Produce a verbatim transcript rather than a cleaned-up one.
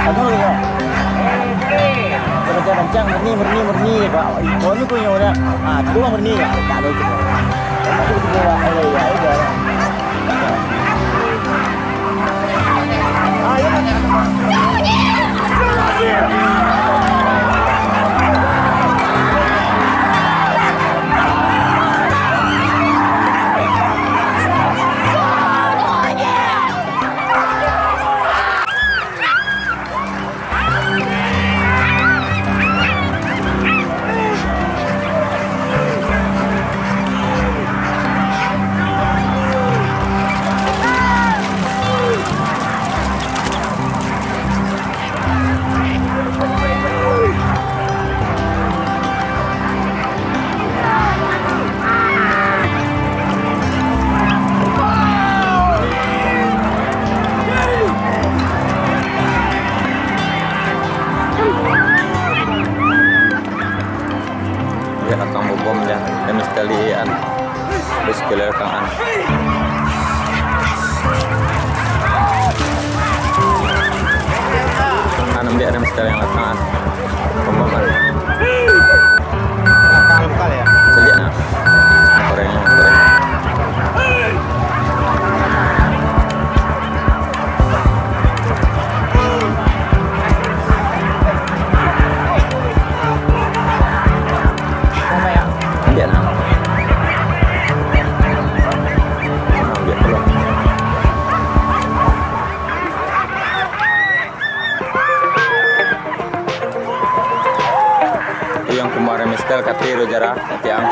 Anu, ya. Rancang, rancang, murni, murni, murni, Pak. Kau ni punya orang. Ah, tu murni, ya. Tak ada itu. Itu, itu, Pak. Ayo, ya, ya. Dia akan bobom dia, demi sekali an. Terus ke belakang an. An, ambiak demi sekali an belakang an. Bobom an. Caliak nah. Koreng, koreng. Ambiak nah. Ambiak pulo. Tu yang kumarin mistel kati tu jara, nanti ang.